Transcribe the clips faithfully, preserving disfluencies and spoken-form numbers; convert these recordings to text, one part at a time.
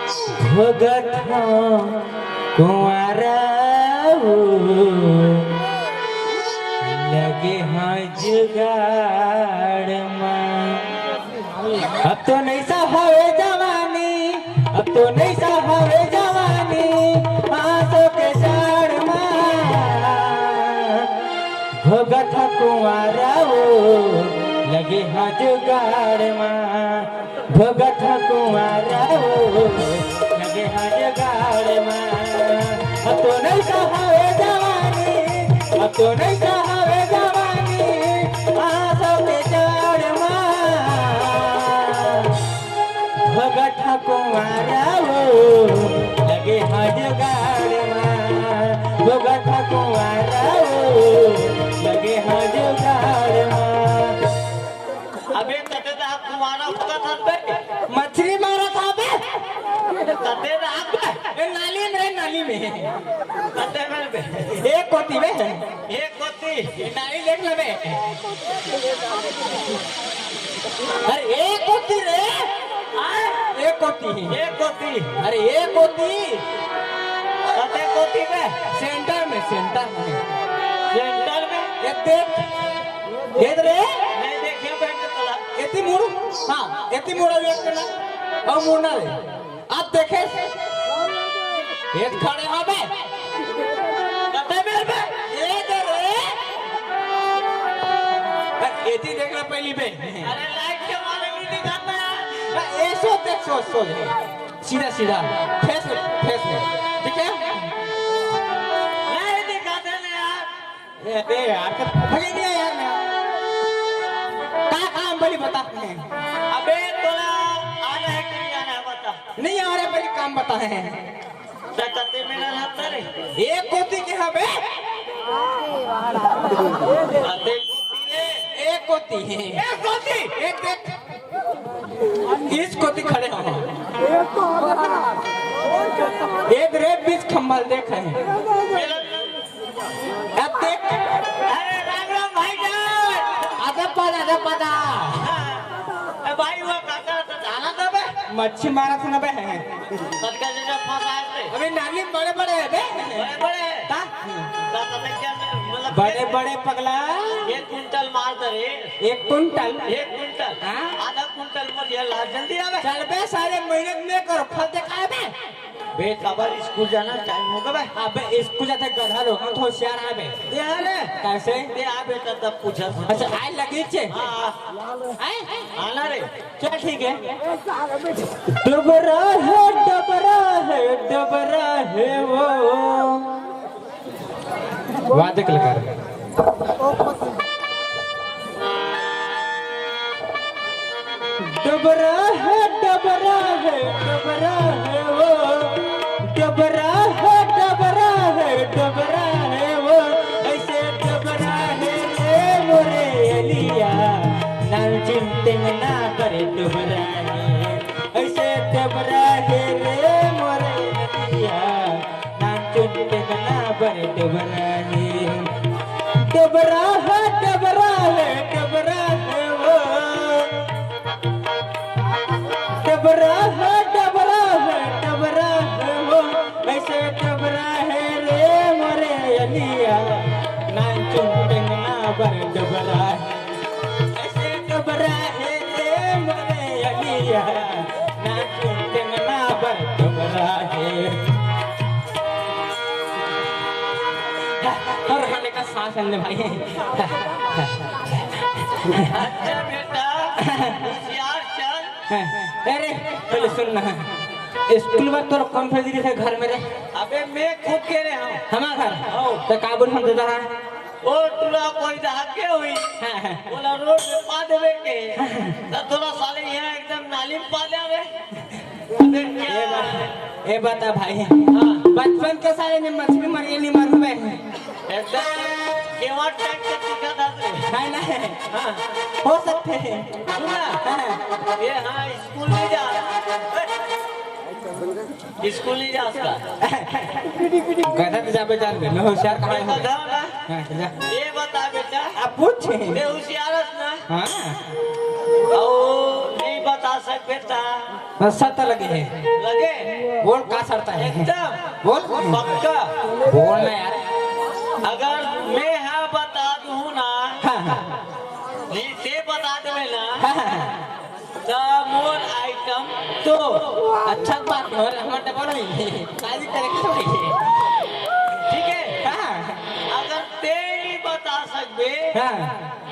भोगत हँव कुँवारा ओ, लगे हँव जुगाड़ मा। अब तो नइसा हवे जवानी, अब तो नइसा हवे जवानी, आँसू के जाड़ मा। भोगत हँव कुँवारा ओ, लगे हँव जुगाड़ मा। भोगत हँव कुँवारा ओ, लगे हँव जुगाड़ मा। अब तो नइसा हवे जवानी, अब तो नइसा हवे जवानी, आँसू के जाड़ मा। भोगत हँव कुँवारा ओ, लगे हँव जुगाड़ मा। भोगत हँव कुँवारा ओ, लगे हँव जुगाड़ मा। अबे तते त कुँवारा भोगत हस बे। मछली मारत हँव बे। तते त बे। ए, नाली में, नाली में। तते में बे। एक कोती बे। एक कोती। नाली देख ले बे। अरे एक कोती रे। आय, एक कोती। एक कोती। अरे एक कोती। तते कोती बे। सेंटर में, सेंटर में। सेंटर में? ये देख। ये रे। नहीं देखियो बे तोला। एती मुड़। हाँ, एती मुड़, अउ एक ना। अउ मुड़ना रे। अब देखे। ये खड़े हँव बे। कते बेर बे? ये दे रे। बस एती देखना पहली बे। अरे लाइट के मारे नहीं दिखाता। बस ऐसो देख, सो, सो। सीधा, सीधा। फेस में, फेस में। ठीक है? नहीं दिखाते ना यार। ए, ए यार, का भगे नहीं यार मैं। का काम बोली बता। अबे तोला आना है कि नहीं आना है बता। नहीं आ रहा है, बोली काम बता है। त कते में ना रहता रे। एक कोती के हवे। कते कोती रे। एक कोती है। एक कोती। एक देख। इस कोती खड़े हो। एक रे बीच खंभा देख है। मेरा अब देख। अरे राम राम भाई जान। आधा पद, आधा पद। ए भाई वो काका तो जाना था बे। मच्छी मारत हँव ना बे। कतका जगह फंसा है ते। अबे नाली बड़े बड़े है बे। बड़े बड़े है। का? का पता क्या मैं, मतलब बड़े बड़े पगला। एक कुंटल मार दे रे। एक कुंटल? एक कुंटल। हाँ? आधा कुंटल मोर ये ला जल्दी आवे। चल बे सारे मेहनत नहीं करो, फल दिखाए बे। बे काबर स्कूल जाना टाइम हो गे बे। अबे स्कूल जाथे गधा लोग, हम तो होशियार आबे। दे आ रे। कैसे? दे आ बेटा तब पूछा। अच्छा, आए लगी छे? हाँ, हाँ। आए? आना रे। चल ठीक है। डोबरा है, डोबरा है, डोबरा है वो। वाद्य कलाकार। डोबरा है, डोबरा है, डोबरा है वो। डोबरा है, डोबरा है, डोबरा है वो। ऐसे डोबरा है रे मोरे अलिया, नाल चिंते ना करे डोबरा है। ऐसे डोबरा है रे मोरे अलिया, नाचुन टेंगना बर डोबरा हे। डोबरा हे, डोबरा हे, डोबरा हे वो। डोबरा हे, डोबरा हे, डोबरा हे वो। ऐसे डोबरा हे रे मोरे अलिया, नाचुन टेंगना बर डोबरा हे। ऐसे डोबरा हे रे मोरे अलिया, नाचुन टेंगना बर डोबरा हे। और हल्का सांस लेने भाई। अच्छा बेटा, होशियार चल। अरे, पहले सुन ना। स्कूल में तोर कौन भेज रही थे घर में रे? अबे मैं खुद के रहे हूँ। हमारा घर? हाँ। तो काबुल हम देता है। ओ टूरा कोई दहाके हुई। हाँ, हाँ। बोला रोड में पा देवे के। हाँ, हाँ। तो थोड़ा साले यहाँ एकदम नाली में पा दे रे। अबे क्या ए बा-, ए बता भाई। हाँ। बचपन के साले ने मछली मर गई, नहीं मरू मैं। एकदम केवा टाइप के दिखा था तू। है ना? हाँ। हो सकते हैं। सुन ना। हाँ। ये हाँ, स्कूल नहीं जा। स्कूल नहीं जा उसका। गधा तो जाबे जान दे, मैं होशियार कहाँ हूँ? गधा ना। हाँ, जा। ये बता बेटा। अब पूछ। ये होशियार है ना? हाँ। और बता सकबे ता। बस शर्त लगे हे। लगे? बोल, का शर्त हे? एकदम। बोल। पक्का? बोल ना यार। अगर मैं हा बता दूं ना, हाँ, हाँ। नहीं, ते बता देबे ना, हाँ, हाँ। त मोर आइटम तो। अच्छा बात हो, हमर डबल होई। काजी करेक्ट होई। ठीक है? हाँ। अगर ते नहीं बता सकबे, हाँ।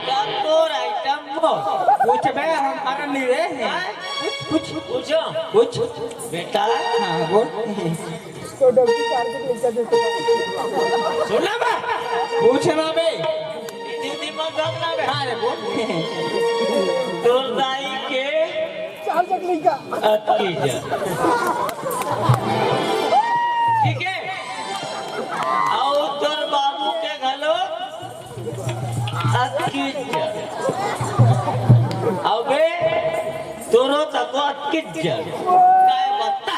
तब तोर आइटम मोर। पूछबे, हम हरन नहीं रे। हैं? पूछ, पूछ। पूछो। पूछ। बेटा। हाँ, बोल। तो डब्ल्यू चार के लेकर देते। सुन ना बे। पूछ ना बे। हिंदी में गप ना बे। हाँ रे, बोल। तोर दाई के चार तक नहीं का। अतकी जा। ठीक है? अउ तोर बाबू के घलो अतकी जा। अबे, तोरो तको अतकी जा। काय बता?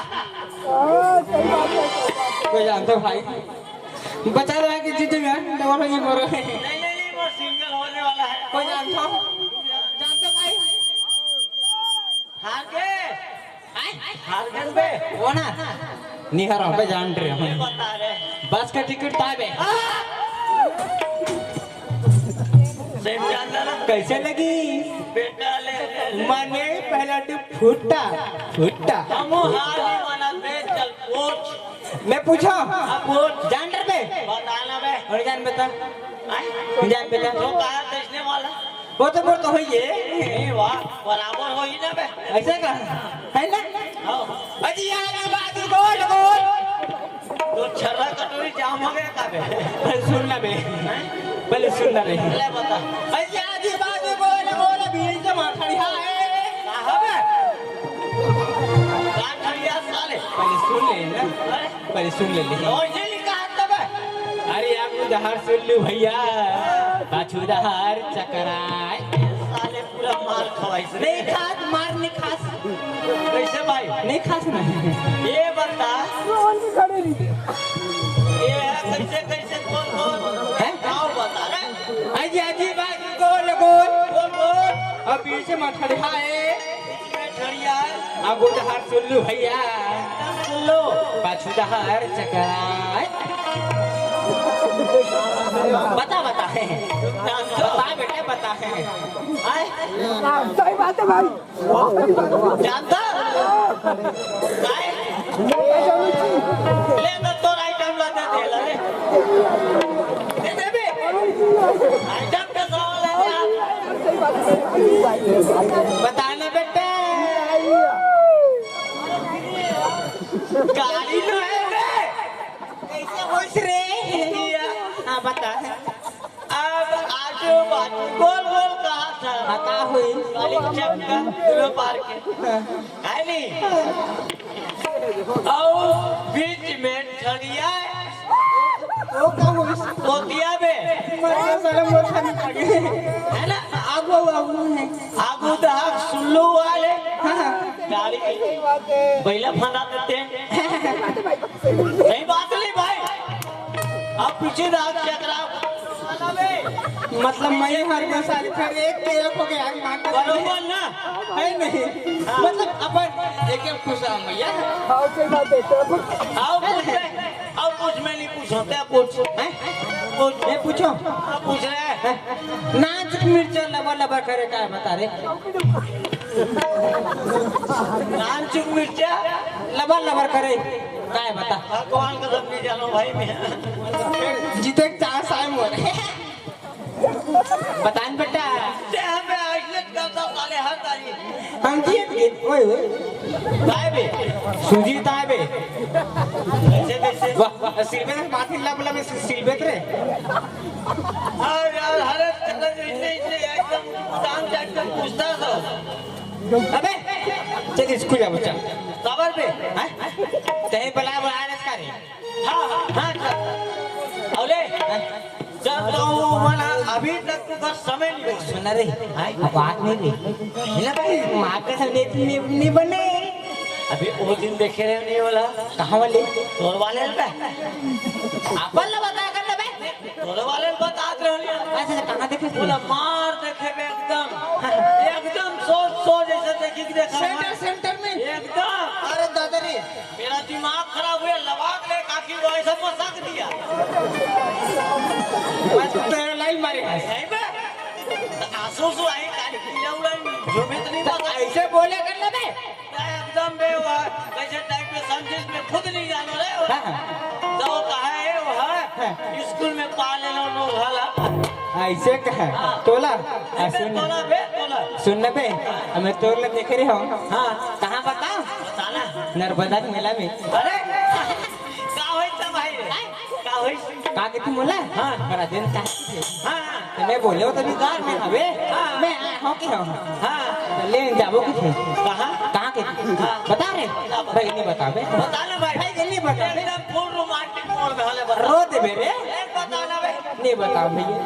हाँ, सही बात है, सही बात है। कोई जानता भाई? बचा रहा है कि जीतेगा, डबल हो ये बोलो। नहीं, नहीं, नहीं, वो सिंगल होने वाला है। कोई जानता? जानता भाई? हार गए? हार गए बे? वो ना? नहीं हारा बे, जान रहे हम। बता रहे। बस का टिकट था बे। सेठ जानता ना? कैसे लगी? बेटा ले, ले, ले। माने पहला तो फुट्टा, फुट्टा। हम हार नहीं माना बे, चल पूछ। मैं पूछा? हाँ, पूछ। जान रहे बे? बता ना बे। और जान बता। आय? जान बता। तो कहा देखने वाला? वो तो मोर तो होई है। ए, वाह, बराबर होई ना बे। ऐसे का? है ना? हाँ। अजी, आगे बाजू गोल, गोल। तो छर्रा कटोरी जाम हो गया का बे? पहले सुन ना बे। हैं? पहले सुन ना बे। ले बता। अजी, आगे बाजू गोल, गोल, बीच में खड़ी है। कहाँ बे? कहाँ खड़ी है साले? पहले सुन ले ना। अरे। पहले सुन ले, ले। और ये लिखा है तब। अरे, आगू डहर सुन लू भैया, पाछू डहर चकराय। साले पूरा मार खवाइस रे। नहीं खास, मार नहीं खास। कैसे भाई? नहीं खास ना। ये बता। कौन की खड़े रही? ये है, कैसे, कैसे, कौन, कौन? हैं? गाँव बता रहे। अजी, अजी, बात गोल, गोल। गोल, गोल। और बीच में खड़ी है। आगू डहर सुन लू भैया। सुन लो। पाछू डहर चकराय। बता, बता। बता बेटा, बता। आय? सही बात है भाई। जानता? काय? ले तो तोर आइटम ला दे दे, ले। दे दे बे। आइटम का सवाल है यार। बता ना बेटा। गाड़ी तो है बे। कैसे होइस रे? हाँ, बता। अब आजू बाजू गोल गोल कहा था। हाँ, का होई? काली चक्का दोनों पार के। हाँ। है नी? और बीच में ठड़िया है। वो का होई? तोतिया बे। मर गया साला, मोर खाने खा गए। है ना? आगू, आगू है। आगू दहाक सुल्लू वाले। हाँ, हाँ। गाड़ी बैला फंदा देते हैं। सही बात नहीं भाई। अब पीछे दाग चकरा। मतलब, मैं हर दो साल फिर एक के एक हो गया, मान के बरोबर ना? है नहीं? हाँ। मतलब, अपन एक एक खुश रहो भैया। हाँ, सही बात है। तो अपन आओ पूछ ले, आओ पूछ, मैं नहीं पूछो, तै पूछ। हैं? पूछ। मैं पूछो? हाँ, पूछ रहे हैं। हैं? नान चुक मिर्चा लबर लबर करे, काय बता रे? नान चुक मिर्चा लबर लबर करे, काय बता? भगवान कसम नहीं जानो भाई मैं। जीते के चांस आए मोर। बतान बेटा। ते हमें आइसलेट करता साले हर तारीख। हम जीत गए, ओए, ओए। काय बे? सुजीत आए बे। कैसे, कैसे? वाह, सिलबेत रे, माथिन लब लब सिलबेत रे। हाँ यार, हर एक चक्कर में इतने, इतने एकदम उठान जाकर पूछता था। अबे, चल स्कूल जा बच्चा। काबर बे? हैं? कहीं बला बला रहे इसका रे। हाँ, हाँ, हाँ, चल। अउले, हाँ? चल तो वो मना अभी तक तो बस समय नहीं बना। सुन रे, हाँ? अब बात नहीं रे। ना भाई, माँ के सामने इतनी नहीं बने। अभी वो दिन देखे रहे नहीं वाला। कहाँ वाले? तोर वाले पे। अपन ला बता कर ना बे। तोरे वाले ल बतात रहलिए। अच्छा, अच्छा, कहाँ देखे थे? बोला, मार देखे बे एकदम। एकदम सोच, सोच ऐसे देखी कि देख, मेरा दिमाग खराब हुआ, लबाक ले काकी वो ऐसा मजाक दिया। मैं तो तेरे लाइन मारे है। नहीं बे, आंसू सु आई काली पीला उड़ाई, जो भी इतनी तो मजाक। ऐसे बोले कर ले बे। एकदम बे, वो कैसे टाइप के समझे, मैं खुद नहीं जानो रे। हाँ, हाँ। तो कहा है वो है, हाँ। स्कूल में पा ले लो लोग भला। ऐसे कहा। हाँ। तोला। नहीं बे, सुन। तोला बे, तोला। सुन ना बे, हमें तोर ले देख रहे हो। हाँ। कहाँ बताओ? बताना। नर्मदा के मेला में। अरे, का होई तब भाई रे? का होई? का के तू मोला? हाँ। बड़ा दिन का। हाँ। तो मैं बोले हो तभी कार में हवे। हाँ। मैं आया हूँ कि हूँ। हाँ। तो ले जाबो किथे? कहाँ? कहाँ के? हाँ। बता रे। बता, बता। भाई नहीं बताबे। बता ना भाई। भाई नहीं बताबे। एकदम फुल रोमांटिक मोड में हले बता। रो दे बे रे। ए, बता ना बे। नहीं बताओ भैया।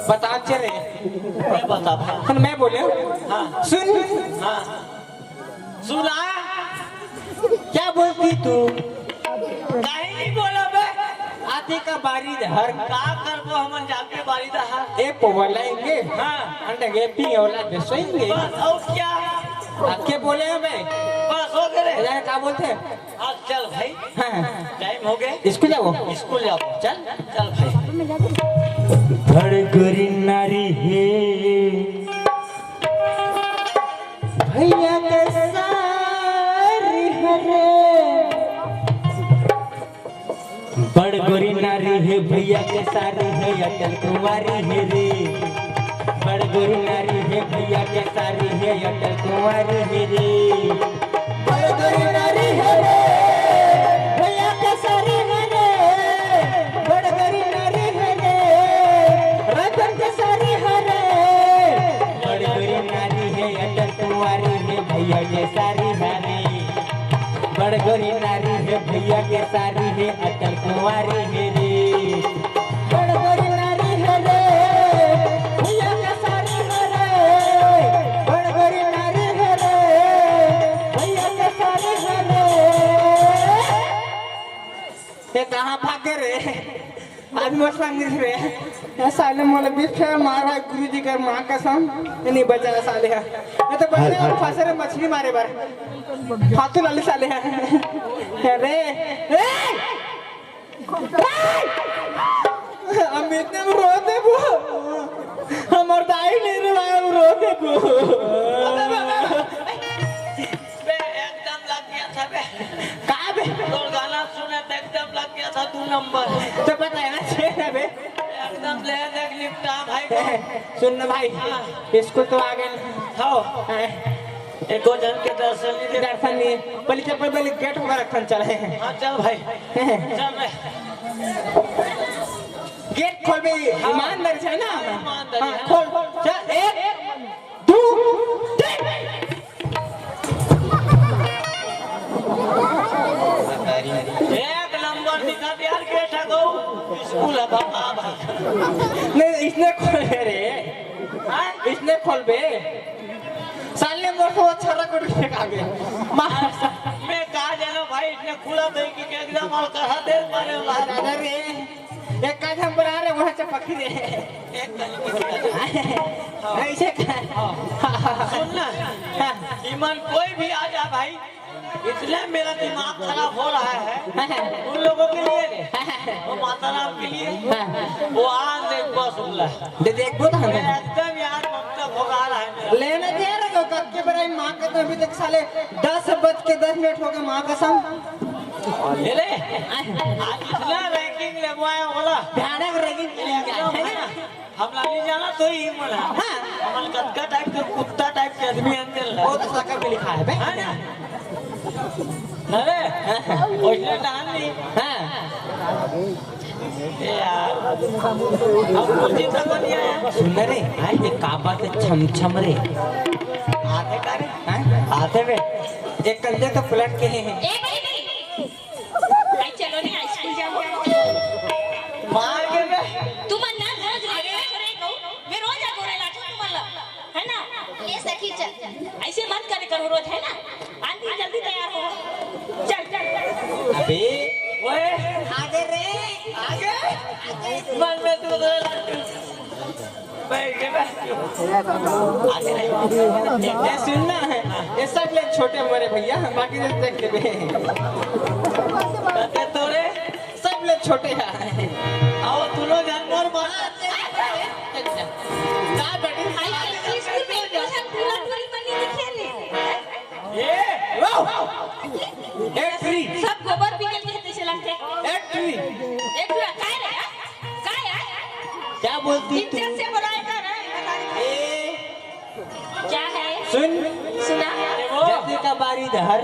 बता चले। नहीं बता भाई। सुन मैं बोले हूँ। हाँ। सुन। हाँ। सुना। क्या बोलती तू? काहे नहीं बोला बे? आते का बारी धर। का करबो हमन जाके बारी धर? ए पोवला इंगे। हाँ। अंडे गे पी ओला दसोइंगे। बस, और क्या? आके बोले हैं बे। बस, हो गए रे। ए, का बोलते हैं? आज चल भाई। हाँ, हाँ। टाइम हो गए। स्कूल जाओ। स्कूल जाओ। चल। चल भाई। भड़गुरी नारी हे। भैया के सारी हरे। बड़ गोरी नारी हे भैया के सारी हे, अटल कुंवारी हे रे। बड़ गोरी नारी हे भैया के सारी हे, अटल कुंवारी हे रे। बड़ गोरी नारी हे रे, भैया के सारी हे रे। बड़ गोरी नारी हे रे, रतन के सारी हे रे। बड़ गोरी नारी हे, अटल कुंवारी हे, भैया के सारी हे रे। बड़ गोरी नारी हे, भैया के सारी हे, अटल कुंवारी हे रे। बड़ गोरी नारी हे रे, भैया के सारी हे रे। बड़ गोरी नारी हे रे, भैया के सारी हे रे। ये कहाँ भागे रे? आज मोर संग रे। ये साले मोला बीच फेर मारा गुरुजी कर माँ कसम। ये नहीं बचा साले है। ये तो बचने वाला फंसे रे मछली मारे बर। फालतू लाली साले है। अरे, ए! अमित ने रो देबो। हमर दाई नहीं रे भाई, रो देबो। बे, एकदम लग गया था बे। का बे? तोर गाना सुने तो एकदम लग गया था दू नंबर। तो पता है ना, छे ना बे। एकदम ले देख लिपटा भाई को। सुन ना भाई, हाँ। स्कूल तो आ गए। हाँ। हाँ। एको जन के दर्शन नहीं दे। दर्शन नहीं। पहले चल, पहले, पहले गेट होकर रखन चले। हाँ, चल भाई। चल रे। गेट खोल बे, हाँ। ईमानदारी से ना। ईमानदारी हाँ, है। खोल। चल, एक, दू, तीन। एक नंबर दिखा दे यार, गेट है गो। स्कूल है बाबा, बाबा। नहीं, इसने खोल रे। हाँ? इसने खोल बे। साले मोर को छर्रा को फेंक आ गए। मार। मैं कहा जानो भाई, इसने खुला तो एक, एक एकदम और कहा दे मारे वाला। दादा रे, एक काज हम बना रहे, वहाँ से पकड़ी रे। एक गली में ऐसे कर। हाँ। सुन ना, हाँ। ईमान कोई भी आ जा भाई, इसलिए मेरा दिमाग खराब हो रहा है। उन लोगों के लिए नहीं, वो माता राम के लिए। हाँ। वो आज एक बार सुन ले। दे देखबो तो हम। एकदम यार, ममता भोगा रहा है मेरा। लेने दे रहे हो, कब के बराई माँ का तो अभी तक साले दस बज के दस मिनट हो गए, माँ कसम। ले ले। आज इतना रैंकिंग लगवाया बोला। भयानक रैंकिंग के लिए क्या एकदम है? है ना? हम लाली जाना तो ही मन है। हाँ। हमन कतका टाइप के कुत्ता टाइप के आदमी अंदर ला। वो तो साकर में लिखा है बे। है ना? अरे, ओइसने डाल ली। हाँ। ए यार, हम कुर्सी तक नहीं आया। सुन रे, हाँ, ये का बात है, छम छम रे। आते का रे? हाँ? आते बे। एक कंधे तो पलट के हैं। एक ही नहीं। आई चलो नहीं, आई स्कूल जाओ। मार के बे। तुमन ना रोज रेगे रे, रे कहू। मैं रोज आ गोरे लाठो तुमन ला। है ना? ए सखी चल। ऐसे मत करे करो रोज, है ना? आंधी जल्दी तैयार हो। चल, चल, चल। अबे। ओए। आगे रे। आगे। मन में तू गोरे लाठो। बैठ के बैठ। ए, सुन ना, ये सब ले छोटे मोरे भैया, बाकी तो देख लेबे। ए, तोरे सब ले छोटे हैं। आओ, तू लोग यार, मोर मारा। का बेटी? आई, आई, स्कूल में ट्यूशन पूरा पूरी बनी दिखे रे। ए, ओ! ए, ट्री। सब गोबर पी के लिए तैसे लगते। ए, ट्री। ए, ट्री, काय रे? काय है? क्या बोलती तू? इज्जत से बोला है ना, ना, बता दे। ए, क्या है? सुन। सुना। जैसे का बारी धर।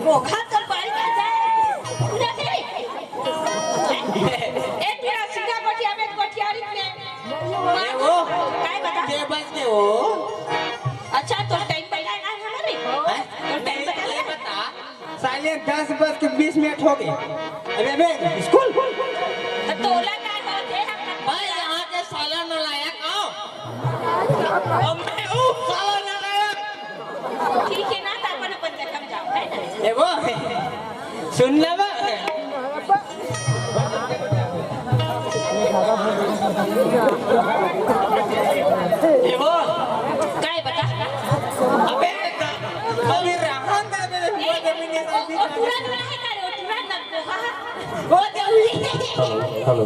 वो खा कर बारी कर जाए। उधर से। ए, ट्री, सीधा गोठिया में, गोठिया में। ए, वो। काय बता? के बज के वो? अच्छा, तो टाइम पहला है ना हमारे? हैं? तो टाइम पहला ये है। बता, साले दस बज के बीस मिनट हो गए। अबे, अबे, स्कूल। तो तोला का होते हम भाई, यहाँ के साला नालायक, आओ। अबे, ओ, साला नालायक। ठीक है ना, तो अपन, अपन जगह में जाओ, है ना? ए, वो, सुन ले बा। ए वो। काय बता? अबे, अभी रहा ना, मेरे हुआ जमीन ये ओ, सब भी ओ, पूरा नहीं है का रे, ओ, पूरा ना, वो, हाँ, हाँ। वो जमीन। हेलो।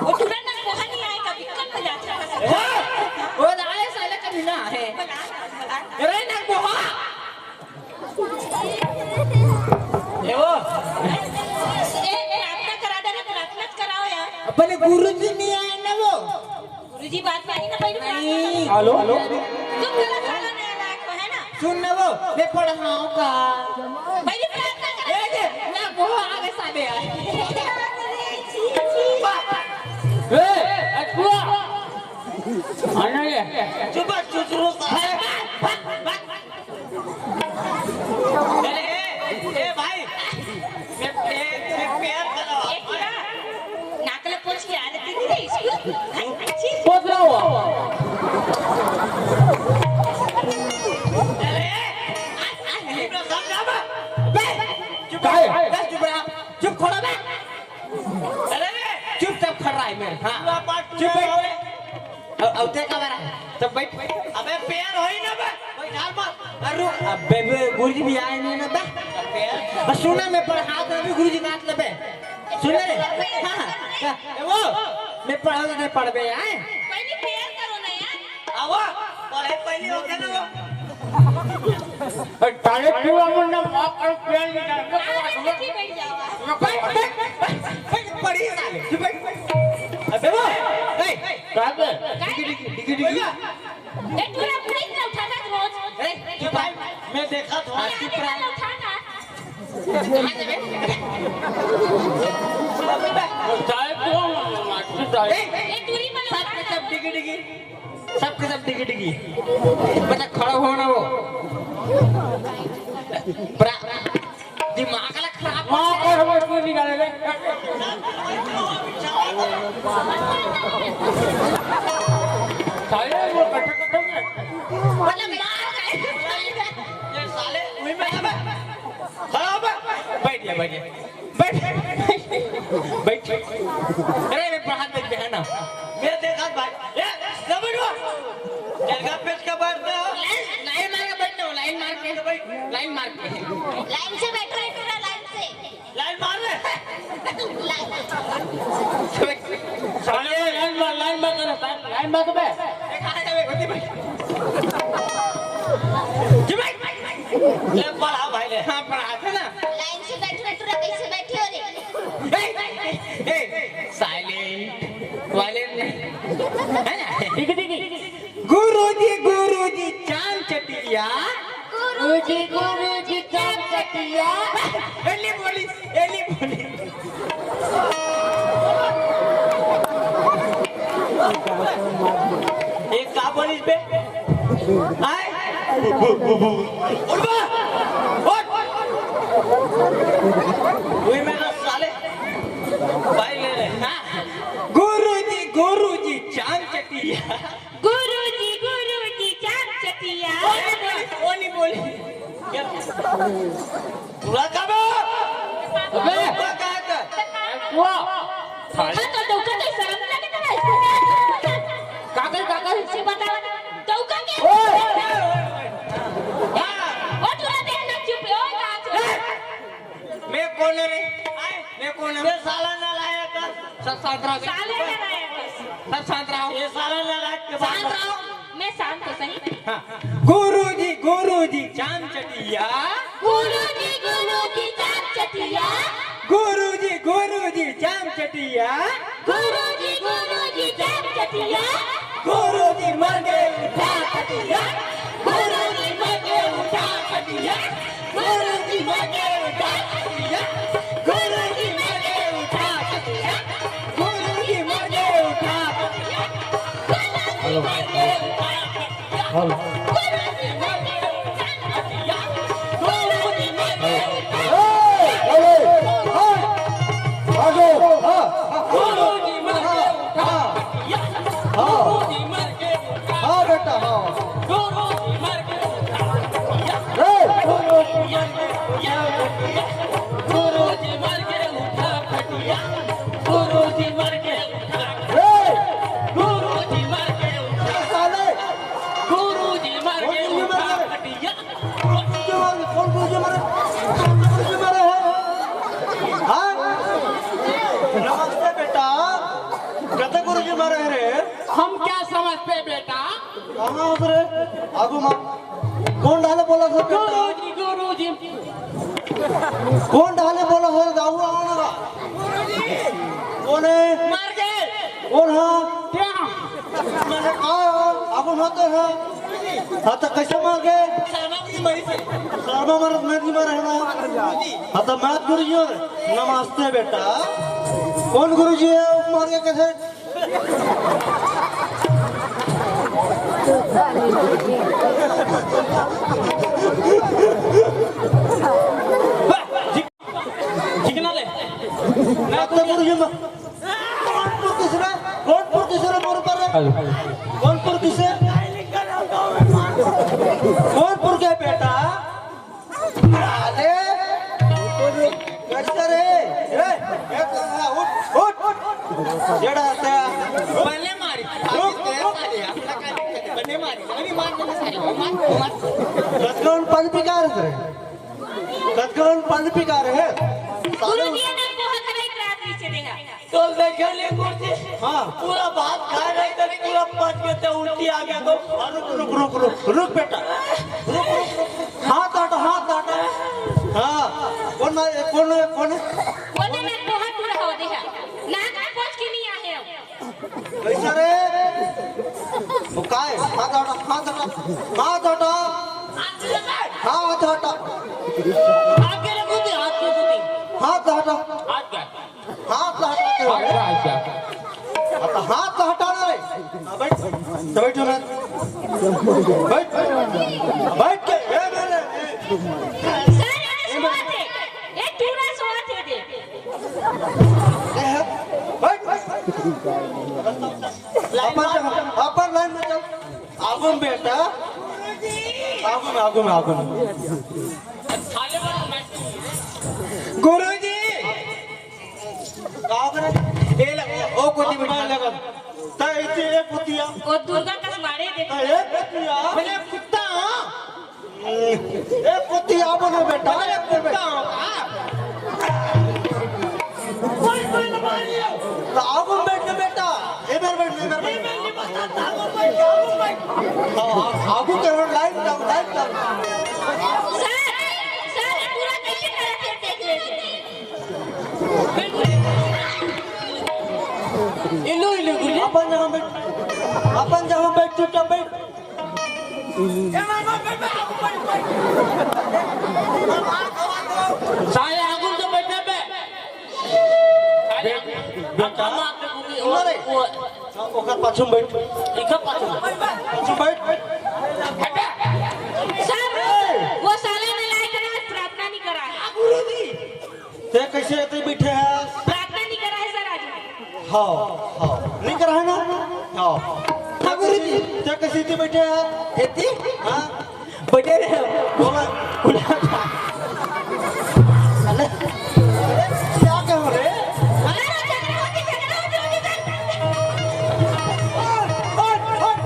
वो पूरा ना, वो नहीं आएगा, विकट में जाता है। हाँ, वो आए साले कभी ना है। बना, बना। अरे ना, वो, हाँ। ए वो। ए, प्रार्थना करा दे रे, प्रार्थना कराओ यार। अपने गुरुजी नहीं आए ना वो। गुरुजी बात मानी ना पहले प्रार्थना नहीं। करो। Hello, hello. तुम गलत साला नहीं आया को है ना? सुन ना वो, मैं पढ़ाऊँ का। पहले प्रार्थना करो। ए, ये, ना वो आगे साले यार। छी, छी। ए, अटुआ। आना ये। चुप, चुचरू साले। अरे, ए, ए भाई, मैं, ए, मैं प्यार करो। ए, पूरा नाक ले पोंछ के आ रही थी, नहीं, इसको। अच्छी। पोंछ रहा हूँ। अरे, आ, आ, नहीं, तो समझा बा। बे, चुप काहे? बे, चुप रहा। चुप, खड़ा बे। अरे, चुपचाप खड़ा है मेरे, हाँ। पूरा पाठ चुप पूरा बैठ। हो अब, अब ते का बरा? तब बैठ। अबे पैर होई ना बे, बैठाल मत। अरु, अबे बे, गुरुजी भी आए नहीं ना बे। पैर। बस सुना, मैं पढ़ा तो अभी गुरुजी बात लेबे। सुन ले। हाँ, हाँ। ए वो, मैं पढ़ा तो नहीं पढ़बे आए। पहले पैर करो ना यार। आवा, पढ़े पहले हो गया ना वो। तारे क्यों अपन ना माफ कर, पैर नहीं करते। आगे पीछे बैठ जाओ। बैठ, बैठ, बैठ, बैठ, पढ़ी साले। बैठ, बैठ। अबे वो, ए, का बे? डिगी, डिगी, डिगी, डिगी। ए, तू ना प्लीज ना उठाता रोज। ए, चुप रहा। मैं देखा था। हाँ, चुप रहा। उठाता। साले को मारते साले। ए, ए, दूरी में सब के सब डिगी, डिगी। सब के सब डिगी, डिगी। मतलब खड़ा होना वो। प्रा-, दिमाग ला खराब। वहाँ पर हमें क्यों निकाले रे? साले वो कटक कटक है। मतलब मार खाए। ये साले वही में ना बे। खड़ा हो बे। बैठ जा, बैठ जा। बैठ, बैठ। अरे, मैं बाहर देख के है ना। मैं देखा भाई। ए, समझ लो। जगह पे इसका बैठ ना। लाइन, लाइन मार के बैठ ना, लाइन मार के। लाइन मार के। लाइन से बैठो, पूरा लाइन से। लाइन मार ले। लाइन। साले लाइन मार, लाइन मार, लाइन मार तो बे। ए, कहाँ जावे? जी भाई। जी भाई। ले पढ़ा भाई ले। हाँ, पढ़ा थे ना। लाइन से बैठ, बैठ रहा, कैसे बैठे हो रे? ए, ए, ए, साइलेंट, वायलेंट नहीं। है ना? ठीक है, ठीक है। गुरुजी, गुरुजी, चांद चटिया। गुरुजी, गुरुजी, चांद चटिया। एली बोली, एली बोली। एक का बोलिस बे? आय? उठ बा! उठ! वही मेरा साले भाई ले रहे। हाँ। गुरुजी, गुरुजी, चांद चटिया। गुरुजी, गुरुजी, चांद चटिया। ओली बोली, ओली बोली। पूरा का बा? अबे! पूरा का का? वाह! हाँ, तो डौका तो शर्म लगे ना। सब शांत रहो। साले लड़ाया बस। सब शांत रहो। ये साला लगा के बात शांत रहो। मैं शांत तो सही। हाँ। गुरुजी, गुरुजी, चाम चटिया। गुरुजी, गुरुजी, चाम चटिया। गुरुजी, गुरुजी, चाम चटिया। गुरुजी, गुरुजी, चाम चटिया। गुरुजी मर गए उठा खटिया। गुरुजी मर गए उठा खटिया। गुरुजी मर गए उठा खटिया। गुरुजी मर गए उठा खटिया। गुरुजी मर गए उठा खटिया। गुरुजी मर गए उठा खटिया। हेलो। ए, हेलो। हाँ। आ जाओ। हाँ। हाँ। हाँ। हाँ बेटा, हाँ। ए। ए। साले। कौन गुरुजी मारे? कौन गुरुजी मारे? कौन गुरुजी मारे हैं? हाँ? नमस्ते बेटा। कते गुरुजी मारे हैं रे? हम क्या समझते बेटा? कहाँ हंस रे? आगू माँ। कौन डाले बोला सर बेटा? गुरुजी, गुरुजी। कौन डाले बोला सर? जाऊ आओ ना। कौन है? मार गए। कौन है? क्या? मैंने कहा, अब हम होते हैं। हाँ, तो कैसे मार गए? शर्मा की मरी से। शर्मा मरत में नहीं मरे हैं ना। हाँ, तो मैं गुरु जी हूँ। नमस्ते बेटा। कौन गुरु जी है? वो मार गए कैसे? ठीक ना ले। मैं तो गुरु जी हूँ। कौन पुर किसरा? कौन पुर किसरा मोर पर रे? हेलो। कौन पुर किसे? कौन पुर के बेटा? अरे, कैसे रे? रे, उठ, उठ। जेड़ा आता। बने मारी। रुक, रुक। बने मारी। अभी मार, मार, मार। कतकन पानी पी का रे? कतकन पानी पी का रे? गुरुजी ने बहुत बड़ा इकरार नीचे देगा। तो देखे ले गुरुजी। हाँ। पूरा भात खा रहे थे, पूरा पच गया था, उल्टी आ गया तो। हाँ, रुक, रुक, रुक, रुक, रुक बेटा। रुक, रुक, रुक। हाथ हटा, हाथ हटा। हाँ। कौन है, कौन है, कौन है? वो तो मैं बहुत बुरा हो गया। नाक में पोंछ के नहीं आए हो। कैसा रे? वो काय? हाथ हटा, हाथ हटा, हाथ हटा। हाथ हटा। आगे रखो दे, हाथ को दे। हाथ हटा। हाथ का? हाथ हटा के हो हाथ गया। का, हाथ का? अब हाथ हटा ना रे। हाँ, बैठ। तो बैठो ना। बैठ। बैठ के। ए, ए, ए, ए। सर, ये सोच है। ये पूरा सोच है दे। ए, बैठ। अपन जगह, अपन लाइन में चल। आगुन बेटा। आगुन, आगुन, आगुन। गुरुजी। का करे? ए ले, ओ कोती बैठा। लगा। ता इते एक कुतिया। ओ दुर्गा कसवाड़े दे। ता एक कुतिया। भले कुत्ता, हाँ? ए कुतिया बोलो बेटा। भले कुत्ता, हाँ? कोई, कोई ना मारियो। ता आगुन बैठ के बेटा। ए बेर बैठ, ए बेर बैठ। ए बेर नहीं बता, आगुन बैठ, आगुन बैठ। हाँ, हाँ, आगुन करो, line down, line down. Sir, sir, पूरा कैसे करत है, देख ले। इलू, इलू, गुरु। अपन जगह बैठ, अपन जगह बैठ, चुपचाप बैठ। सारे आगुन तो बैठे बे। सारे आगुन। बेटा। हम आपके गुरु, वो, अरे। वो। ओकर पाछू में बैठ। इकर पाछू में। पाछू में बैठ। हटा। सर, वो साला नालायक ना आज प्रार्थना नहीं करा है। गुरुजी। ते कैसे एते बैठे है? प्रार्थना नहीं करा है सर आज। हाँ, हाँ। नहीं करा है ना? हाँ। हाँ, गुरुजी। ते कैसे एते बैठे है? एते? हाँ। बैठे रहे। बोला। बोला। अरे, क्या कहो रे? हट, हट, हट।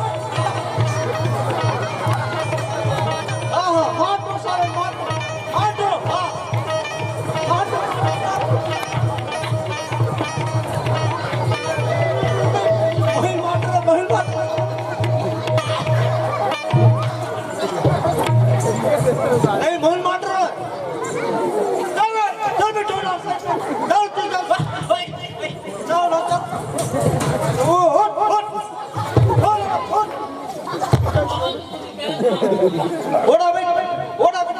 हाँ, हाँ, मार दो सारे, मार दो। मार दो, हाँ। मार दो। ओड़ा बैठ, ओड़ा बैठ।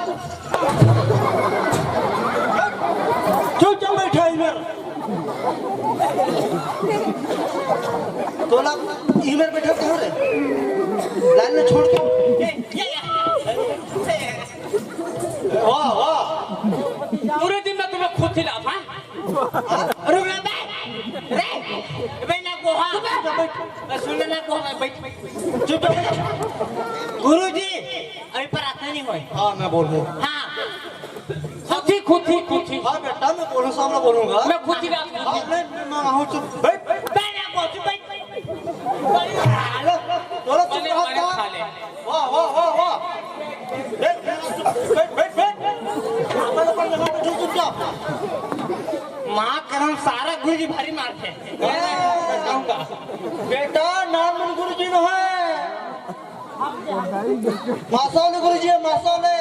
चुपचाप बैठा इधर। तोला इधर बैठा कहाँ रे? लाइन में छोड़ के। वाह, वाह। पूरे दिन में तुम्हें खुद ही लाभ, हाँ? रुक रे बे। रे, बे ना गोहा। बे सुन ना गोहा, बैठ। चुप, चुप। गुरुजी, अभी प्रार्थना नहीं होय। हाँ, मैं बोल रहा हूँ। हाँ। खुद ही, खुद ही, खुद ही। हाँ बेटा, मैं बोलूँ, सामने बोलूँगा। मैं खुद ही बात हाँ, करूँ। मैं, मैं, मैं हूँ, चुप। बैठ। बे ना बोल, चुप, बैठ। चलो, चुप बने, रहो, बने खा। खा ले। वाह, वाह, वाह, वाह। बैठ, बैठ, बैठ, बैठ। अपन, अपन जगह पे चुप, चुपचाप। माँ करम सारा गुरुजी भारी मारथे। ए, बेटा, नाम गुरुजी न है। मासा वाले गुरुजी है, मासा वाले।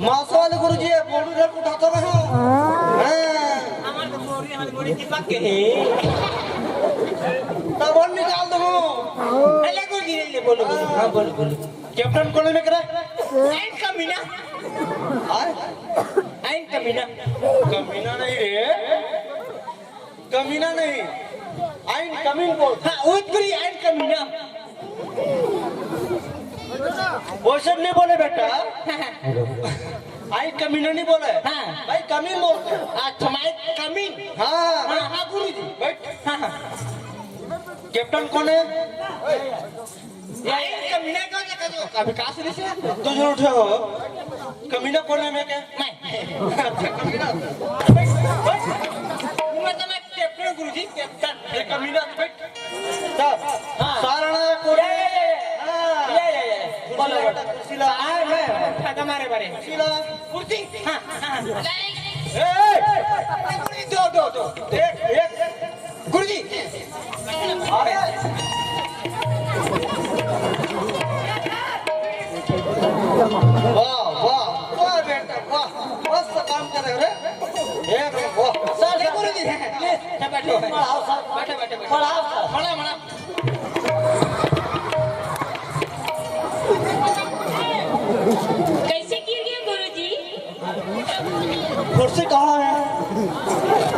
मासा वाले गुरुजी है, बोलू रे, उठाता ना है। हाँ। हमारे तो बोरी, हमारे बोरी चिपक के है। तब और निकाल दो। अरे गुरुजी, ले, ले, बोलो, बोलो। हाँ, बोलो, बोलो। कैप्टन कौन है मेरा? एंड कमीना। आए? एंड कमीना। कमीना नहीं रे, कमीना नहीं, आइन कमीन बोल। हाँ, उतरी एंड कमीना। वैसे नहीं बोले बेटा, आइन कमीना नहीं बोले। हाँ। भाई कमीन बोलते हैं। अच्छा, मैं कमीन। हाँ। हाँ, हाँ, गुरुजी। बैठ। हाँ, हाँ। कैप्टन कौन है? भाई, कमीना का क्या कर दो? अभी कहाँ से दिसे? तू जो उठे हो, कमीना कौन है मैं क्या? मैं। अच्छा, कमीना। मैं तो मैं कैप्टन गुरुजी, कैप्टन। ये कमीना, बैठ। सर, हाँ। सारण कोण? या, या, या, या। हाँ। या, या, या। बोलो, बोलो। कुर्सी ला। हाँ, मैं, मैं फायदा मारे बारे। कुर्सी ला। कुर्सी? हाँ, हाँ, हाँ। ए, ए। गुरुजी, दो, दो, दो। एक, एक। गुरुजी। अरे। वाह, वाह, वाह बेटा, वाह। मस्त काम करे रे। एक, वाह। सर, गुरुजी, please, बैठो, बैठो। पढ़ाओ सर। बैठो, बैठो, बैठो। पढ़ाओ सर। मड़ा, मड़ा। कैसे गिर गए गुरुजी? कुर्सी कहाँ है?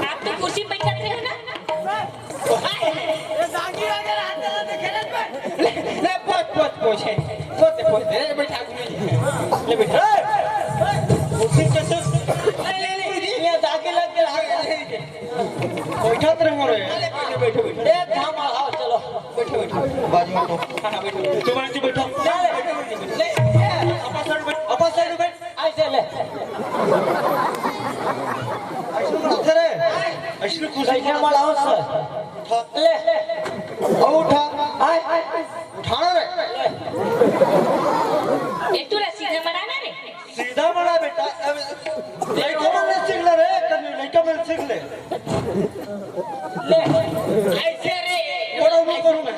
आप तो कुर्सी पे बैठते हो ना? ले, ले, पहुंच, पहुंच, पहुंच, है। पहुंच, पहुंच, ले, बैठा, ले, बैठा। ए! कुर्सी कैसे? ले, ले, ले, ये दागी लग गया, ले, ले, ले। बैठा तो रहो रे। ले, बैठो, बैठो, बैठो। ए, धाम, आओ, चलो, बैठो, बैठो। बाजू हटो। हाँ, हाँ, बैठो, बैठो। तुम आके बैठो। ले, ले, बैठो, बैठो, बैठो। ले, वापस साइड बैठ, वापस साइड बैठ। ऐसे ले। ऐसे मत करे। ऐसे कुछ कैसे मत मलाओ सर? उठा। ले। और उठा। आए। उठाना रे। एक तो सीधा मलाना रे। सीधा मला बेटा। अब लइका मन ले सीख ले रे, कभी लइका मन सीख ले। ले। ऐसे रे। बड़ा ऊपर करूँ मैं।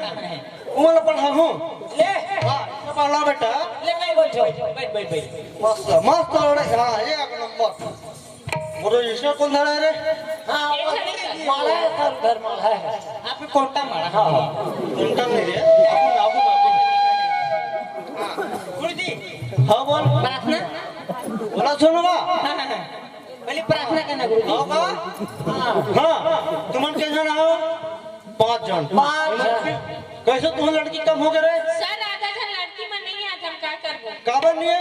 उमर पढ़ा हूँ। ले। हाँ, ये पढ़ा बेटा। ले, मैं बैठो। बैठ, बैठ, बैठ। मस्त, मस्त लड़े। हाँ, एक नंबर। मोरो ईश्वर कौन धड़ा है रे? हाँ, वो माला है सर, उधर माला है। आपको कोटा माला। हाँ, हाँ। कोटा नहीं रे। आपको, आपको, आपको। गुरुजी। हाँ, बोल। प्रार्थना। बोला सुनो बा। हाँ, हाँ, हाँ। पहले प्रार्थना करना गुरुजी। हाँ, बा। हाँ। हाँ, तुमन के जन आओ। पाँच जन। पाँच जन। कैसे तुम लड़की कम हो गए रे? सर, आधा जन लड़की मन नहीं है, आज हम का करबो? काबर नहीं है?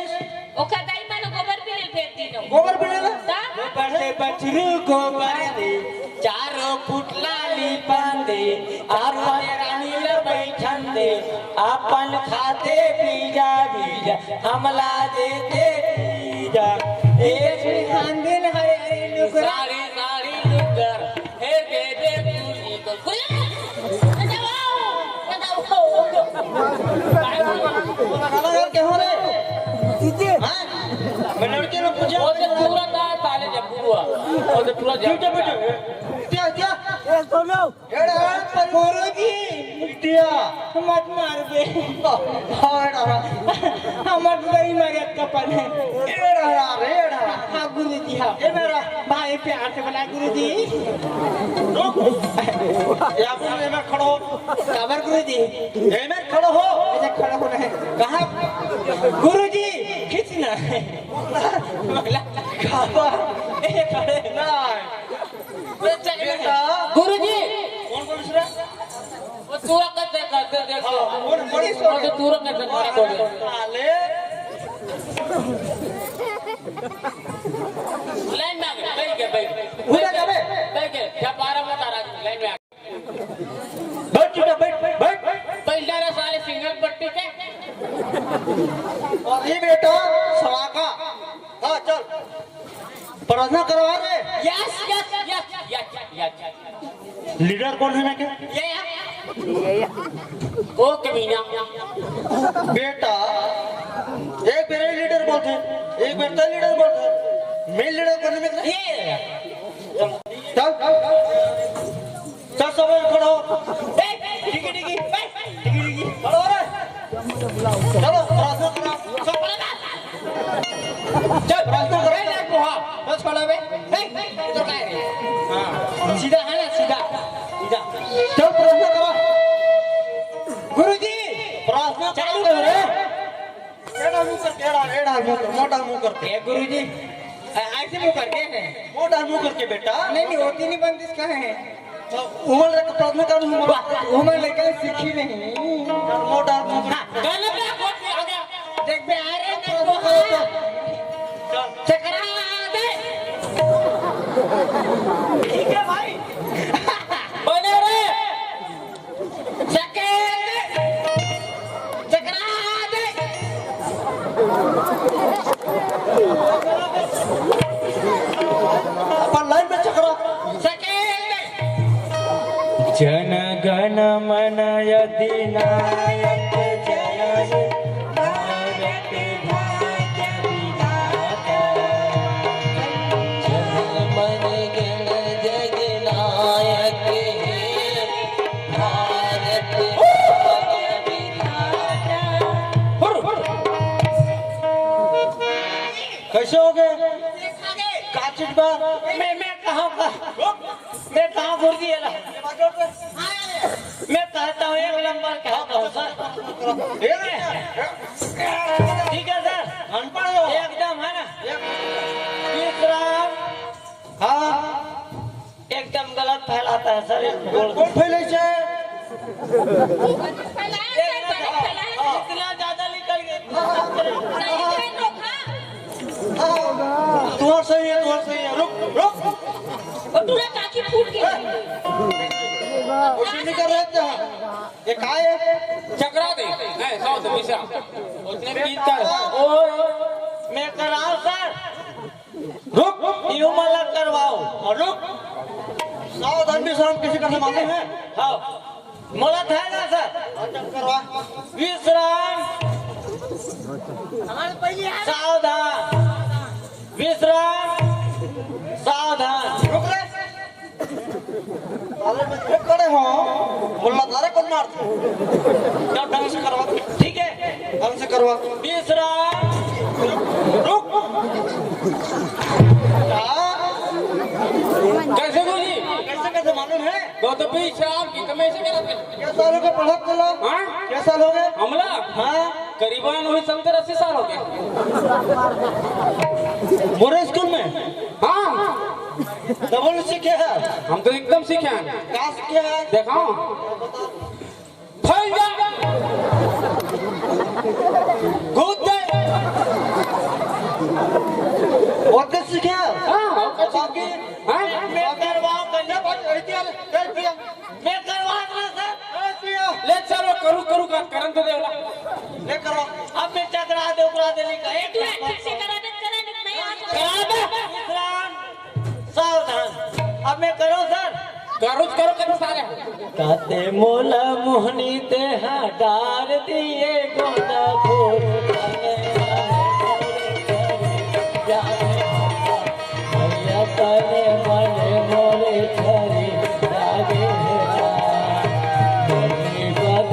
ओकर दाई मन गोबर बिने ल भेज दीन। गोबर बिने ल? ता? गोबर से बछरू गोबर दे, चारों फुट लाली बांधे, आरो रानी ल बैठन दे, अपन खाते बीजा बीजा, हमला देते बीजा। एक बिहान दिन हरे हरे लुगरा। साड़ी साड़ी लुगर। हे दे दे पूरी को। कलाकार के हो रे? हाँ? मैं लड़के लोग पूछा। वो तो पूरा था, साले जब हुआ। वो तो पूरा जब चुप, चुप, चुप। क्या, क्या? ए, सुनो। एड़ा, पर गुरुजी। मत मार बे। हाँ, एड़ा रहा। हमर तो नहीं मारे कपन है। एड़ा रहा रे, एड़ा रहा। हाँ, गुरु जी, हाँ। ए मेरा। भाई, प्यार से बुला, गुरु जी। रुक। या गुरु, ए में खड़ो। काबर, गुरु जी? ए में खड़ो हो। अच्छा, खड़ा होना है। कहाँ? गुरु जी, खींचना है। बोला, काबर? ए, खड़े। ना। बेटा। गुरु जी। कौन बोल रहा? वो तूरा कैसे करते देख। हाँ, वो बड़ी वो तो तूरा कैसे करते देख। साले। लाइन में आ गए, बैठ गए, बैठ गए। उधर जा बे। बैठ गए, क्या बारह बता रहा है, लाइन में आ गए। बैठ चुका, बैठ, बैठ। बैठ जा रे साले सिंगल पट्टी के। और ये बेटा, सवाका। हाँ, चल। प्रार्थना करवा रे। Yes, yes, yes, yes, yes. Leader कौन है ना क्या? ये है। ओ कमीना। बेटा, एक बेर लीडर बोलते, एक बेर तो लीडर बोलते। मैं लीडर बनने में ये। चल, चल। चल, सब खड़ा हो। ए, डिगी, डिगी, ए, डिगी, डिगी। खड़ा हो रे। चलो, प्रार्थना करो। सब खड़ा हो। चल, प्रार्थना करो। ए, ए, बुहा। बस खड़ा बे। ए, इधर का है रे? हाँ। सीधा है ना, सीधा। सीधा। चल, प्रार्थना करो। गुरुजी, प्रार्थना चालू करो रे। एड़ा मुंह करके, एड़ा, एड़ा मुंह कर, मोटा मुंह करके। ए गुरुजी, अ, ऐसे मुंह करके है? मोटा मुंह करके बेटा। नहीं, नहीं, होती नहीं बनती, इसका है। तो उमर लेके प्रार्थना कर, उमर। वाह, उमर लेके सीखी नहीं। मोटा मुंह करके। हाँ, गलत है, बहुत आ गया। देख बे, आ रहे हैं, प्रार्थना करो तो। चकरा दे। ठीक है भाई। बने रहे। सकेत चकरा दे। अपन लाइन में चकरा। सकेत। जन गण मन अधिनायक जय हे भारत भाग्य विधाता। जन मन गण जग नायक हे भारत भाग्य विधाता। कैसे हो गए? का चिट बा? मैं, मैं कहाँ का? मैं कहाँ गुरुजी है ना? मैं कहता हूँ एक नंबर का हो, हो सर। ठीक है सर। अनपढ़ हो। एकदम है ना? विश्राम। हाँ। एकदम गलत फैलाता है सर, ये बोल। कौन फैले छे? इतना ज्यादा निकल गए। तुम्हार सही है, तुम्हार सही है। रुक, रुक। और पूरा काकी फूट गई। कुछ नहीं कर रहे थे। ये काय है? चकरा दे। नहीं, सौ से बीस। उसने पीता है। ओए, मैं कराऊं सर? रुक, यूं मत करवाओ। और रुक, सावधान विश्राम किसी का मालूम है? हाँ, मोला था ना सर। हाँ, चल करवा। विश्राम। सावधान। विश्राम। सावधान। रुक रे। साले मैं चुप खड़े हो, मुल्ला तारे कौन मारते? क्या ढंग से करवा, ठीक है, ढंग से करवा। तीसरा, रुक। हाँ? कैसे बोली? कैसे, कैसे मालूम है? गौतमी श्राम की कमाई से करत है। क्या सालों का पढ़ा चला? हाँ? क्या साल हो गए? हमला? हाँ। करीबन वही सत्तर अस्सी साल हो गए। मोरे स्कूल में? हाँ। डबल सीखे है। हम तो एकदम सीखे हैं। का सीखे है? देखाओ। फैल जा। कूद जा। और कुछ सीखे है? हाँ, और कुछ बाकी? हाँ? मैं करवाओ, कर ले, बस, लड़कियां, लड़कियां। मैं करवा दूं, सर। ए, पिया। ले चलो, करू, करू का, करन तो देवला। ले करो। अब मैं चकरा दे, उकरा दे, नहीं कहे। तू एक्टिंग से करा दे, करा दे, मैं यहाँ करा दे। विश्राम, सावधान। अब मैं करो, सर। करो, करो, करो सारे। काते मोला मोहनी देहा डार दिए गोंदा फूल। भैया तने मने मोरे छरी लागे है। मने बद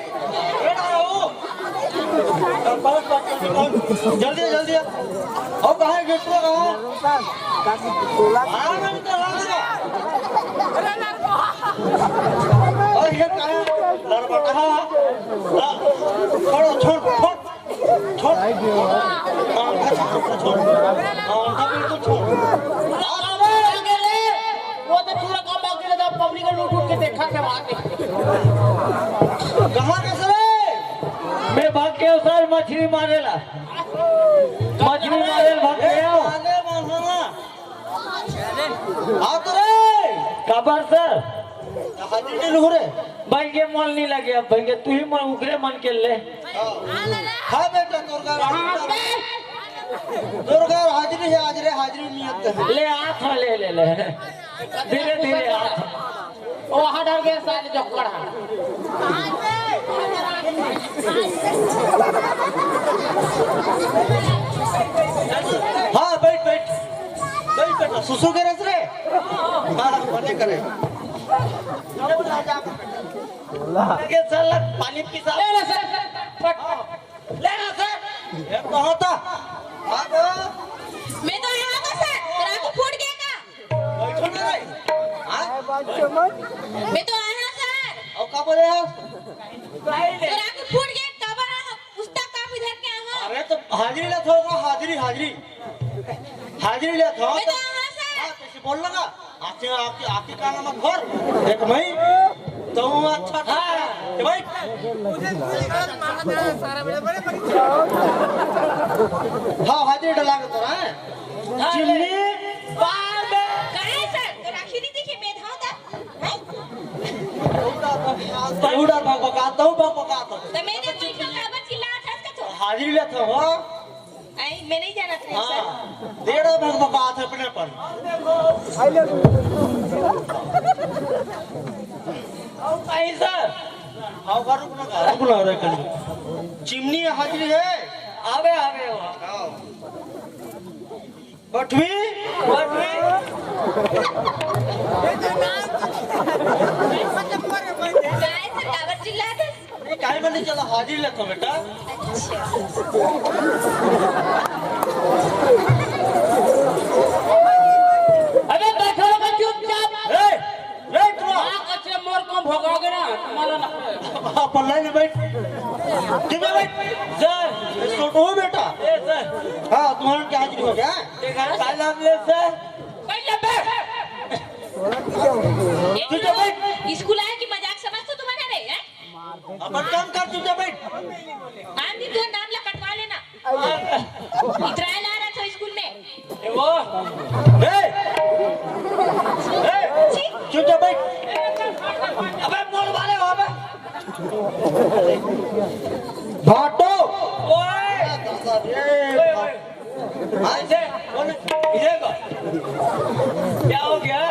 जल्दी, जल्दी। अउ कहाँ हे गेट, कहाँ हे? हाँ, मैं तो आ गया। अउ ये कहाँ हे? लड़बटहा। हाँ, छोड़ो, छोड़, छोड़। छोड़। हाँ, हाँ, बिल्कुल छोड़। अरे, वो तो पूरा काम बाकी रहता, पब्लिक ने उठ उठ के देखा के मार दे। कहाँ के सर? मैं भाग के सर मछली मारेला। मछली मारे भाग ए, गया। मारे मारना। आ तो रे। काबर सर? हाजिरी नहीं लूँ रे। भाई के मन नहीं लगे अब, भाई के तू ही मन उगरे मन के ले। हाँ बेटा, तोर का तोर का हाजिरी हे, हाजिरी, हाजिरी नियत हे। ले आ था, ले, ले, ले। धीरे धीरे आ था। ओ हट हट के साले जोकर हा। हाँ, बैठ, बैठ। सुसु करे रे। हाँ, मने करे। ये साला पानी पी साला। ले ना सर। ले ना सर। ये कहाँ था? मैं तो यहाँ था सर। राखी फूट गया का? बैठो ना रे। हाँ? मैं तो आया सर। और का बोले यार? तो राखी फूट गया, काबर आहा? पुस्तक कापी धर के आहा। अरे तो हाजिरी लेत होगा, हाजिरी, हाजिरी। हाजिरी लेत हो। मैं तो आहा सर। हाँ, तो इसे बोल लगा। आके, आके, आके का नाम है? घर। एक भाई। तो वो अच्छा था। हाँ। ए भाई। हाँ, हाजिरी डला के तो रहा है। हाँ, चिमनी। बार में। कहे सर, तो राखी नहीं दिखी, मैं धाव था। तहु डर भकभका, तहु भकभका तो। तो मैं तो कोई को काबर चिल्ला था इसका तो। हाजिरी लेत हो। आई, मैं नहीं जाना था सर। हाँ, डेढ़ भकभका था अपने पर। आई सर। हाँ, रुक ना, रुक ना रे कनी। चिमनी हाजिरी है। आवे, आवे, आवे। बठवी? बठवी? काय से काबर चिल्लात हस? ये काय बने चला हाजिरी लेत हो बेटा। अच्छा। अबे बैठो लोग चुपचाप। ए, ए, तू आ। हाँ, कचरे मोर को भोगाओगे ना, तुम्हारा ना। हाँ, पल्ला में बैठ। ठीक है, बैठ। सर। ये छोटू हो बेटा। ए, सर। हाँ, तुम्हारा क्या हाजिरी हो गया? ये गाना काय नाम ले, सर? बैठ जा, बैठ। तुझे बैठ। स्कूल आए कि मजाक समझ तो तुम्हारा रे, हैं? अपन काम कर, चुपचाप बैठ। आंधी तो नाम ला कटवा लेना। इतराय ला रहा था स्कूल में। ए वो। ए। ए। छी। चुपचाप बैठ। अबे मोर वाले हो अबे। भाटो। ओए। ए, ओए, ओए। हाँ, इसे, कौन है? इसे को? क्या हो गया?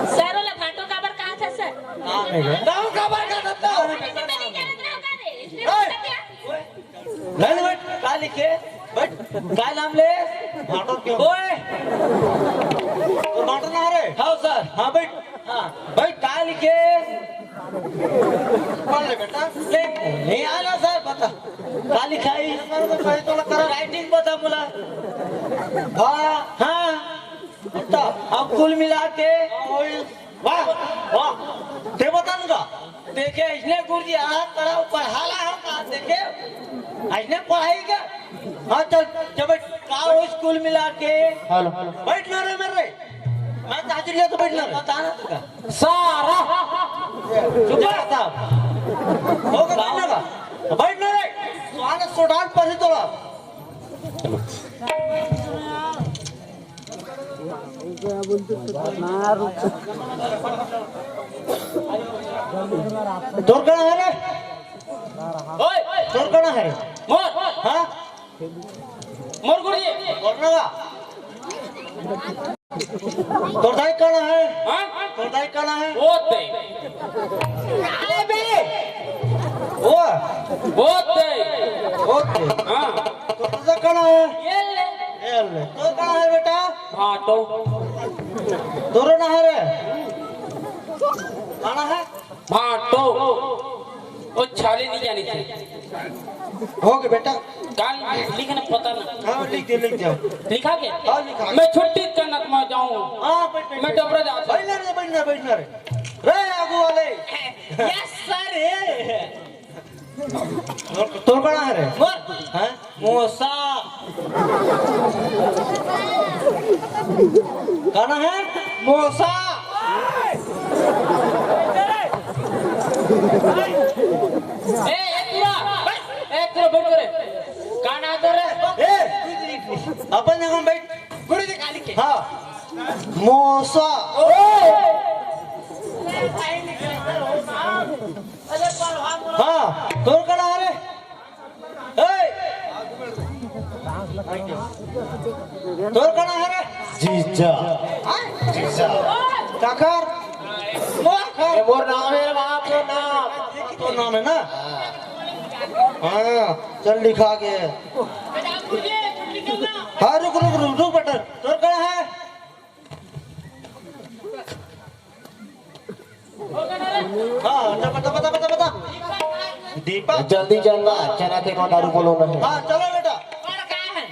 सर, वाला भाटो काबर कहा था, सर? हाँ, नहीं गया। नाम काबर का था? अरे, मैं नहीं जानत रहा, का रे? इसने ए! बोला क्या? नहीं, नहीं, बैठ, का लिखे? बैठ, का नाम ले? भाटो क्यों? ओए! तो भाटो ना रे? हाँ, सर। हाँ, बैठ। हाँ, भाई, का लिखे? पढ़ ले बेटा। ले, नहीं आना सर, बता। का लिखाई? सर, तो सही तो लग रहा। राइटिंग बता बोला। भा, हाँ। बता। अब कुल मिला के। वाह, वाह। ते बता दूंगा। देखे, इसने गुरुजी हाथ खड़ा ऊपर हाला हो का? देखे, इसने पढ़ाई का? हाँ, चल, चल बैठ। का हो स्कूल मिला के? हेलो। बैठ ना रे, मेरे। मैं तो हाजिर लिया तो बैठ ना रे। बता ना तू का। सारा। चुप रह साहब। होगा बैठ ना का? बैठ ना रे। सुहाना सोडान पर ही तोड़ा। तोर कहाँ है रे? ओए! तोर कहाँ है रे? मोर! हाँ? मोर गुरुजी! तोर ना? तोर दाई कहाँ है? हाँ? तोर दाई कहाँ है? वो दे। अरे बे! वो? वो दे। वो दे। हाँ। तोर दाई कहाँ है? ये ले। ये ले। तोर कहाँ है बेटा? भाटो। तोरो ना है रे? कहाँ है? भाटो। वो छाले नहीं जाने थे। हो गए बेटा। काल लिखना पता ना। हाँ, लिख दे, लिख जाओ। लिखा के? हाँ, लिखा। मैं छुट्टी करना मैं जाऊँ। हाँ, बैठ, बैठ, मैं बैठ। डबरा जाता। बैठ ना रे, बैठ ना, बैठ ना रे। रे आगू वाले। Yes sir. तोर, तोर कौन है रे? मोर। हाँ? मोसा। कौन है? मोसा। ए, ए, तोरा। ए, तोरा, बैठ रे। कौन है तोरे? ए, अपन जगह बैठ। गुरुजी काली के। हाँ। मोसा। ओ। हाँ, तोर कौन है रे? ए! तोर कौन है रे? जीजा। हाँ? जीजा। काकर? मोर ए, मोर नाम है रे बाप, मोर नाम। तोर नाम है ना? हाँ, चल लिखा के। जल्दी चल ना, चना के को दारू बोलो ना है। हाँ, चलो बेटा। पढ़ का है?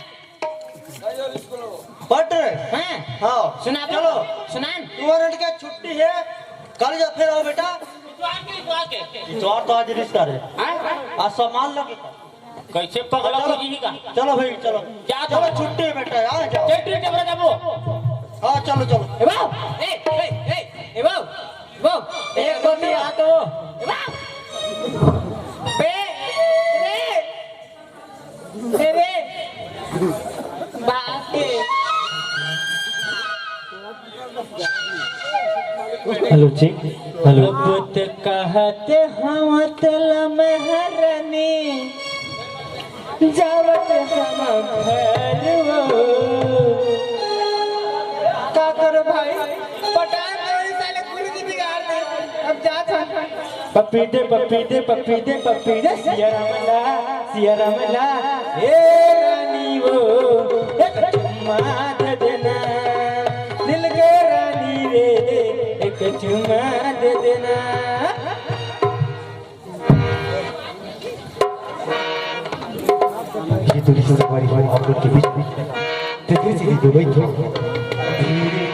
पढ़ रे। हाँ। हाँ। सुना तो। चलो। सुनान। तुंहर के छुट्टी है, कल जा फिर आओ बेटा। इतवार के, इतवार के। इतवार तो आज रिश्ता रे। हाँ? आज सामान लगे। कैसे पगला चलो। हो जी का? चलो भाई, चलो। जा चलो, तो। छुट्टी है बेटा, आ जाओ। चल, ट्रेन के बड़ा जाबो। हाँ, चलो, चलो। ए बाऊ, ए, ए, ए, ए बाऊ, बाऊ, एक एक गोटी गोटी आ तो। ए बाऊ। बे, रे, ए रे, बाप के। हेलो जी, हेलो। अब त कहत हवत ल महरनी, जावत हम घर वो। का करो भाई, पटान तो इस साले गुरु जी बिगाड़ दे। अब जात हम। पप्पी दे, पप्पी दे, पप्पी दे, पप्पी दे, सिया राम ला, सिया राम ला, हे रानी वो, एक चुम्मा दे देना, दिल के रानी रे, एक चुम्मा दे देना। ये तो रिश्तेदारी है आप लोग के बीच में। तो फिर से दीजिए भाई, क्यों? धीरे